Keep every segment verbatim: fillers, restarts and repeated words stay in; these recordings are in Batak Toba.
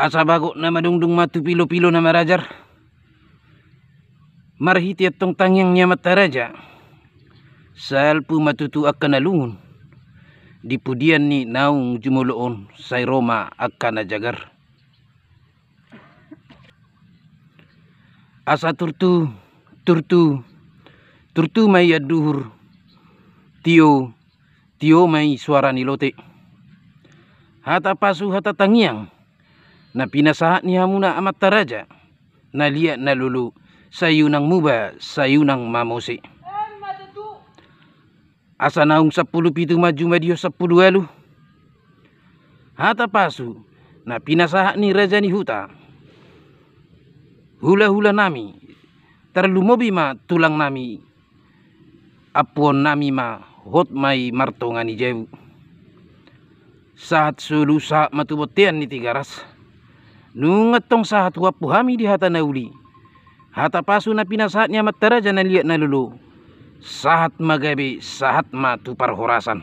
Asa bagot na madungdung ma tu pilopilo na marajar. Marhite antong tangiang ni amanta raja, salpu ma tutu angka na lungun di pudian ni naung jumolo on, sai ro ma angka na jagar. Asa turtu, turtu, turtu ma i anduhur, tio, tio ma i suara ni lote. Hata pasu, hata tangiang na pinasahat ni hamuna amanta raja, na liat na lolo, sai unang muba, sai unang mamose. Asa naung sampulu pitu ma jumadion sampulu ualu. Hata pasu na pinasahat ni raja ni huta. Hulahula nami, tarlumobi ma tulang nami, ampuon nami ma, hot ma i martonga ni jabu. Sahat solu sahat ma tu bontean ni Tigaras. Nunga antong sahat huampu hami di hata na uli, hata pasu na pinasahat ni amanta raja na liat na lolo, sahat ma gabe, sahat ma tu parhorasan.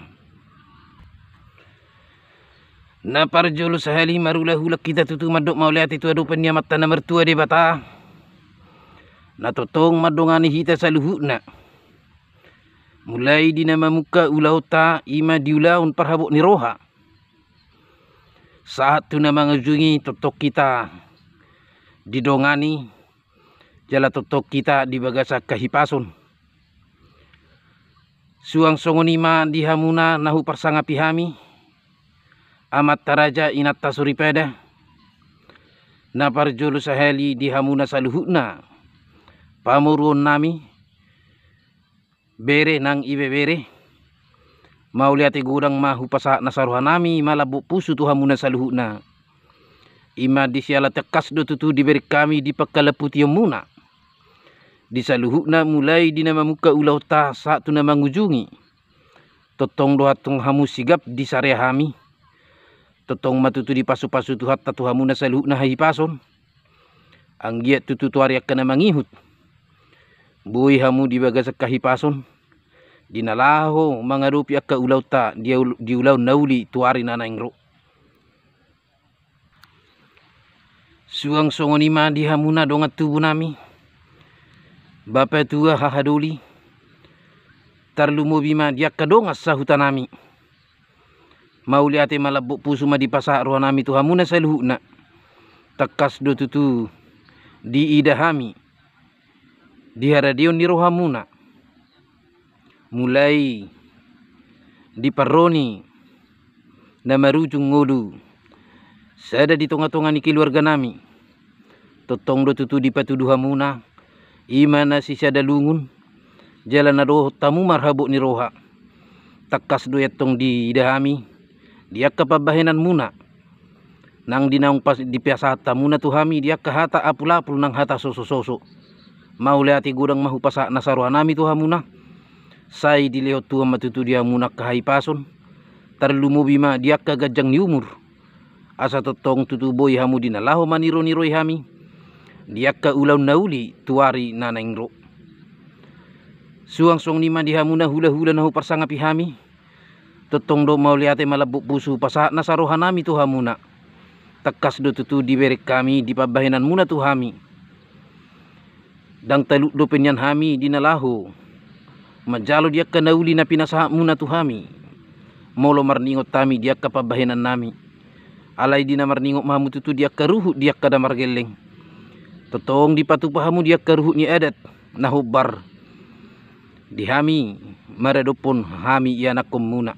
Na parjolo sahali marhulahula hita tutu mandok mauliate tu adopan ni Amanta na martua Debata, na tongtong mandongani hita saluhutna. Mulai di na mamungka ulaonta, i ma di ulaon parhabot ni roha, sahat tu na mangujungi, tongtong hita didongani, jala tongtong hita di bagasan hahipason. Suang songon i ma di hamuna na huparsangapi hami, amanta raja, inanta soripada. Na parjolo sahali di hamuna saluhutna pamoruon nami, bere nang ibebere, mauliate godang ma hupasahat nasa roha nami malambok pusu tu hamuna saluhutna. I ma di siala tangkas do tutu dibereng hami di panghalamputionmuna di saluhutna, mulai di na mamungka ulaonta sahat tu na mangujungi. Tongtong do antong hamu sigap disarea hami. Tongtong ma tutu dipasupasu Tuhanta tu hamuna saluhutna hahipason. Anggiat tutu tu ari angka na mangihut, boi hamu di bagasan hahipason, di na laho mangadopi angka ulaonta di ul-, di ulaon na uli tu ari na naeng ro. Suang songon i ma di hamuna dongan tubu nami, bapatua, hahadoli, tarlumobi ma di angka dongan sahuta nami. Mauliate malambok pusu ma dipasahat roha nami tu hamuna saluhutna. Tangkas do tutu diida hami di haradeon ni rohamuna, mulai di parro ni na marujung ngolu sada di tongatonga ni keluarga nami. Tongtong do tutu dipatudu hamuna, i ma na sisada lungun, jala na dohot hamu marhabot ni roha. Tangkas do i antong diida hami di angka pambahenanmuna, nang di naung pas-, dipasahat hamuna tu hami di angka hata apulapul nang hata sosososo. Mauliate godang ma hupasahat nasa roha nami tu hamuna. Sai dilehon Tuhan ma tutu di hamuna angka hahipason, tarlumobi ma di angka ganjang ni umur. Asa tongtong tutu boi hamu di na laho manironirai hami di angka ulaon na uli tu ari na naeng ro. Suang songon i ma di hamuna hulahula na huparsangapi hami. Tongtong do mauliate malambok pusu pasahat nasa roha nami tu hamuna. Tangkas do tutu dibereng hami di pambahenanmuna tu hami. Ndang talup dope nian hami di na laho manjalo di angka na uli na pinasahatmuna tu hami, molo marningot hami di angka pambahenan nami. Alai di na marningot ma hamu tutu di angka ruhut, di angka na margelleng, tongtong dipatupa hamu di angka ruhut ni adat na hombar di hami maradophon hami ianakkonmuna.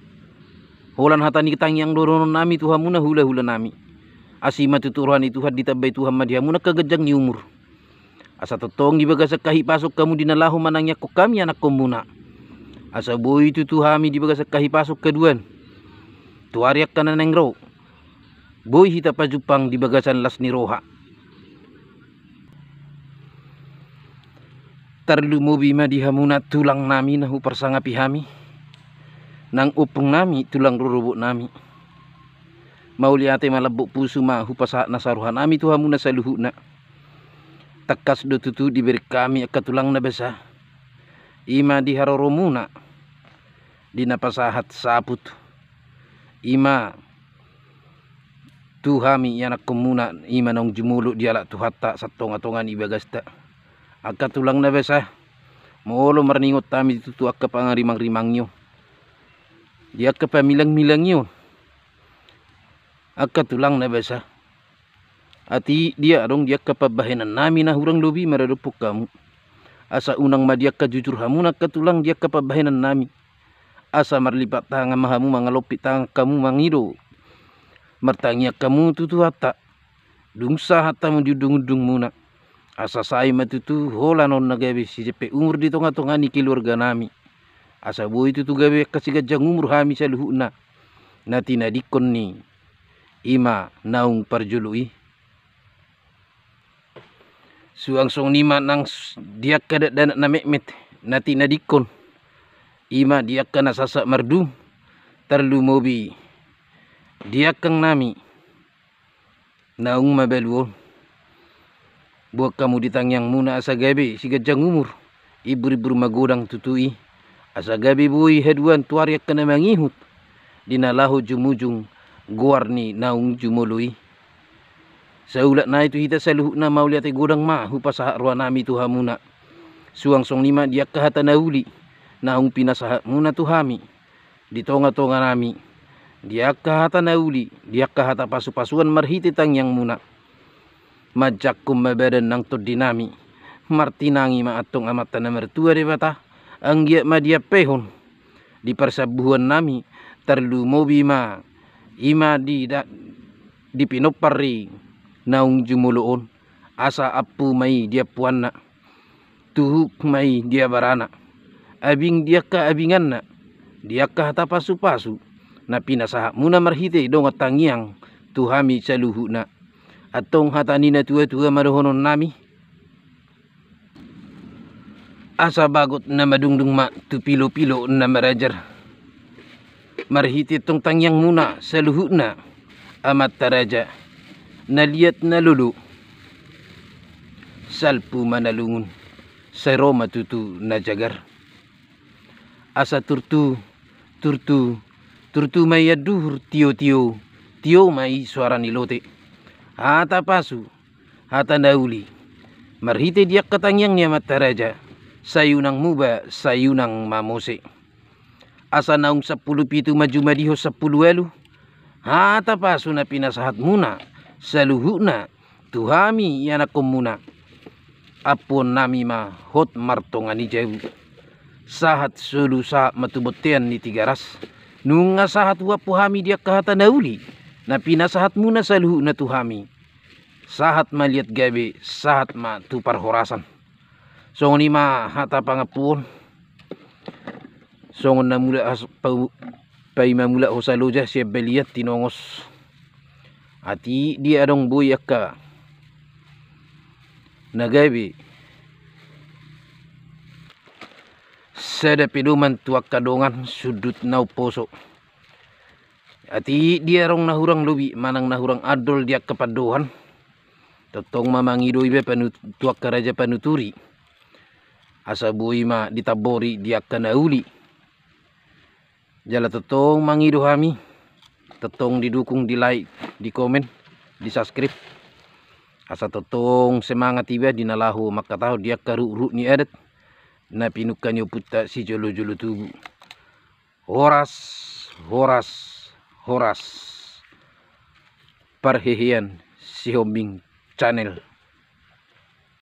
Holan hata ni tangiang do dohonon nami tu hamuna hulahula nami. Asi ma tutu roha ni Tuhan, ditambai Tuhan ma di hamuna angka ganjang ni umur. Asa tongtong di bagasan hahipason hamu di na laho manangiangkon hami anakkonmuna. Asa boi tutu hami di bagasan hahipason haduan tu ari angka na naeng ro. Boi hita pajumpang di bagasan las ni roha. Tarlumobi ma di hamuna tulang nami na huparsangapi hami, nang ompung nami, tulang rorobot nami. Mauliate malambok pusu ma hupasahat nasa roha nami tu hamuna saluhutna. Tangkas do tutu dibereng hami angka tulang na basa, i ma di haroromuna di na pasahat saput, i ma tu hami ianakkonmuna, i ma naung jumolo dialap Tuhanta sian tongatonga ni bagasta. Angka tulang na basa, molo marningot hami tutu angka pangarimangrimang i on, di angka pamilangmilang i on, angka tulang na basa, atik dia adong di angka pambahenannami na hurang lobi maradophon hamu, asa unang ma di angka jujur hamuna angka tulang di angka pambahenannami, asa marlipat tangan ma hamu, mangalompit tangan hamu mangido, martangiang hamu tu Tuhanta, dung sahat hamu di undungundungmuna, asa sai ma tutu holan on na gabe sijempek umur di tongatonga ni keluarganami, asa boi tutu gabe angka siganjang umur hami saluhutna na tinadingkon ni i ma naung parjolo i. Suang songon i ma nang s-, di angka dakdanak na metmet na tinadingkon, i ma di angka na sahat mardu, tarlumobi di angkangnami naung mabalu on. Boan hamu di tangiangmuna asa gabe siganjang umur, imburimbur magodang tutu i, asa gabe boi haduan tu ari angka na mangihut, di na laho jumujung goar ni naung jumolo i. Saulak nai tu hita saluhutna, mauliate godang ma hupasahat rohanami tu hamuna. Suang songon i ma di angka hata na uli naung pinasahatmuna tu hami di tongatonganami, di angka hata na uli, di angka hata pasupasuan marhite tangiangmuna. Manjangkon ma badan nang tondinami, martinangi ma antong Amanta na martua Debata, anggiat ma diampehon, di parsambuhuannami, tarlumobi ma i ma di da-, di pinompar ni naung jumolo on, asa ampu ma i di ampuanna, tuhuk ma i di abarana, abing di angka abinganna, di angka hata pasupasu na pinasahatmuna marhite dongan tangiang tu hami saluhutna. Antong hata ni natuatua ma dohononnami: Asa bagot na madungdung ma tu pilopilo na marajar. Marhite antong tangiangmuna saluhutna, amanta raja, na liat na lolo, salpu ma na lungun, sai ro ma tutu na jagar. Asa turtu, turtu, turtu ma i anduhur, tio, tio, tio ma i soara ni lote. Hata pasu, hata na uli, marhite di angka tangiang ni amanta raja, sai unang muba, sai unang mamose. Asa naung sampulu pitu ma jumadihon sampulu ualu, hata pasu na pinasahatmuna saluhutna tu hami ianakkonmuna, ampuonnami ma hot martonga ni jabu. Sahat solu, sahat ma tu bontean ni Tigaras. Nunga sahat huampu hami di angka hata na uli na pinasahatmuna saluhutna tu hami. Sahat ma liat gabe, sahat ma tu parhorasan. Songon i ma hata pangampuon. Songon na mulak has-, pau-, paima mulak hosa loja sian balian tinongos. Atik dia adong boi angka na gabe sada pedoman tu angka dongan sundut na umposo. Atik dia adong na hurang lobi manang na hurang andol di angka pandohan, tongtong ma mangido iba panu-, tu angka raja panuturi, asa boi ma ditambori di angka na uli. Jala tongtong mangido hami, tongtong didukung, di like, di komen, di subscribe, asa tongtong semangat iba di na laho mangkatahon di angka ruhut-ruhut ni adat na pinungka ni ompunta sijolojolo tubu. Horas, horas, horas. Parhehean Sihombing Channel.